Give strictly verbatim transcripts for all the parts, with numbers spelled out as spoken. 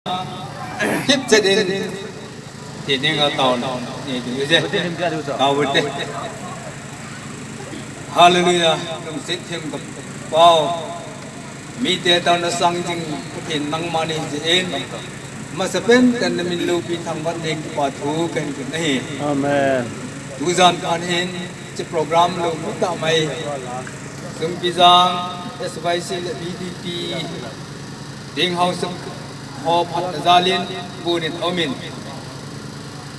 Hip chet in. Ti ding a taona. Ni ding je. Taona te. Hallelujah. Lungset them ka Pau. Mite taona sang jing Pathen nangma nahi jeh in. Masapen in namin loupi thangvah ding kipa thu kahin pe ahi. Amen. Tujan phat hin hiche program lou mu ta mai. Sumpi jang S Y C le B D P ding hausa ho phat na jal in bunin aumin.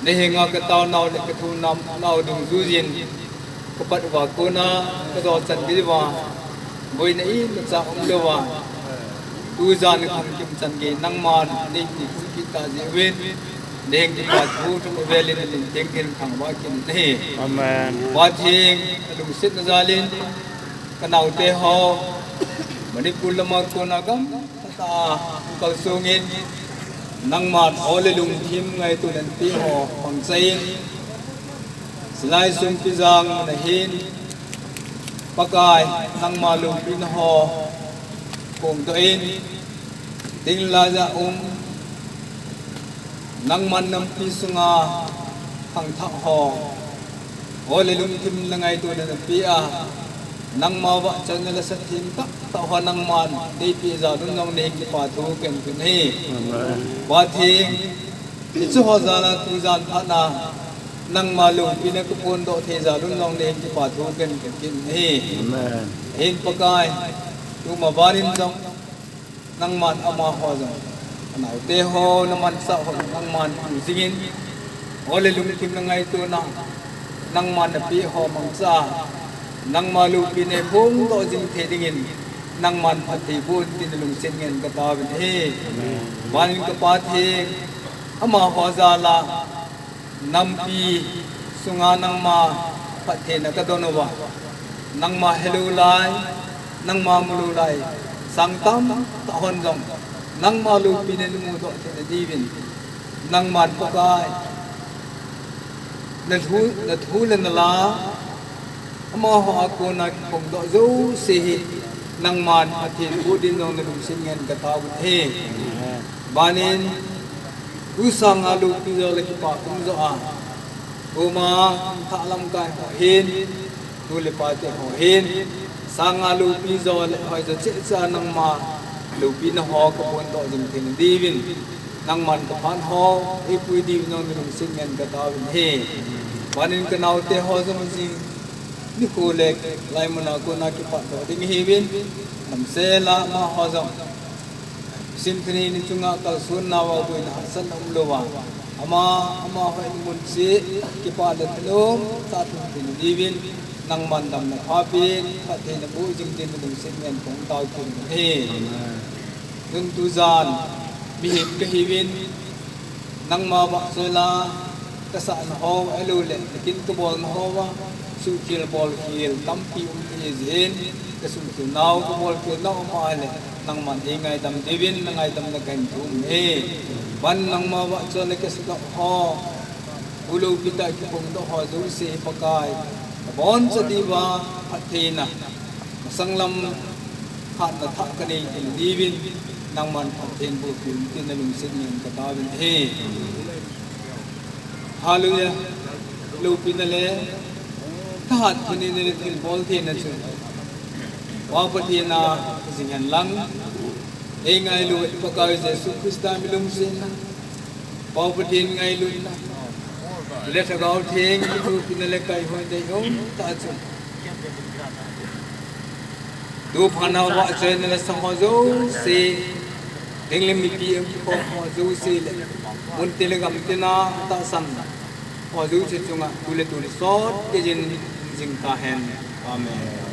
Nahenga ka taonau le ka thunau dungjuiyin ka pat uva kona ka jochan diuva boina imacha umlouva tujan khang kimchan gei nangman neipi thum kit ta jeh uvin naheng kipa thu thum avelin nalungthim in thangvah kit ahi. Amen. Pathen, ka lungsetna jal in ka naote ho Manipur lama kona gam tah a kalsong in nangman ol le lungthim ngaito nanpi ho pangchai in, Silai Sumpi jang nahin Pakai nangma loupina ho phongdoh in, ding laija um nangman nampi sunga khangthah ho, ol le lungthim le ngaitona napeh a, nangma vahchoina le lasa them tahtah ho nangman neipe jal un jong naheng kipa thu kahin pe ahi. Amen. Pathen, hiche ho jal a tujan phat na nangma loupina ka phondoh thei jal un jong naheng kipa thu kahin pe ahi. Amen. Ahin Pakai, tuma ban in jong nangman amaho jong, anaote ho namansah ho nangman pu jingin, ol le lungthim le ngaitona nangman napeh ho mangcha a, nangma loupina phongdoh jing thei dingin nangman phatthei boh in tin nalungset ngen kataovin ahi. Amen. Ban in ka Pathen, amaho jal a nampi sunga nangma phattheina kadon uva, nangma helou lai, nangma mulou lai, sang tamtah hon jong nangma loupina namudoh theina diuvin, nangman Pakai, nathu, nathu le nala, amaho a kona kiphongdoh jouse hi nangman phatthei boh din jong nalungset ngen kataovin ahi. Ban in, tu sanga loupi jo le kipa um jo a, tuma thah lamkai ho hin, nu le pate ho hin, sanga loupi jo le hoijo cheh cheh a nangma loupina ho ka phondoh jing theina diuvin, nangman ka phat ho eipui diuvin jong nalungset ngen kataovin ahi. Ban in ka naote ho jong jing nikho le laimun a kona kipatdoh ding ahiuvin, damsel a amaho jong Symphony ni chunga kalsonnauva boina hahsatna umlouva, ama, amaho inmun cheh kipah le thanom tah a lhung theina diuvin, nangman damna phapen phattheina boh jing tin nalungset ngen kahung tao kit ahi. Tun tujan mihem kahiuvin, nangma vahchoi la kasahna ho, ahilouleh nakin kabolna hoa suhkhel bolkhel tampi um thei jeh in, kasuhkhel nau kabolkhel nau um a ahile nangman eingaidam diuvin nangaidamna kahin thum e. Ban nangma vahchoi le kisudoh ho, bu loupi tah a kiphongdoh ho jouse hi Pakai, naboncha diuva phattheina, masanglam hatna thah kanei theina diuvin, nangman phatthei boh in tin nalungset ngen kataovin ahi. Hallelujah. Loupina le thahat thunina le thilbol theina chu Pa Pathen a jing hen lang, eingailu Pakai Jesu Christa milungsetna, Pa Pathen ngailutna le Lhagao Theng kithopi na le kaihoi deium tah chu, tu phat a vahchoina le sang ho jouse, ding le mipi a kikhom ho jouse le, muntin le gamtin a tahsan ho jouse chunga tu le tuni sot keiyin jing tahen. Amen.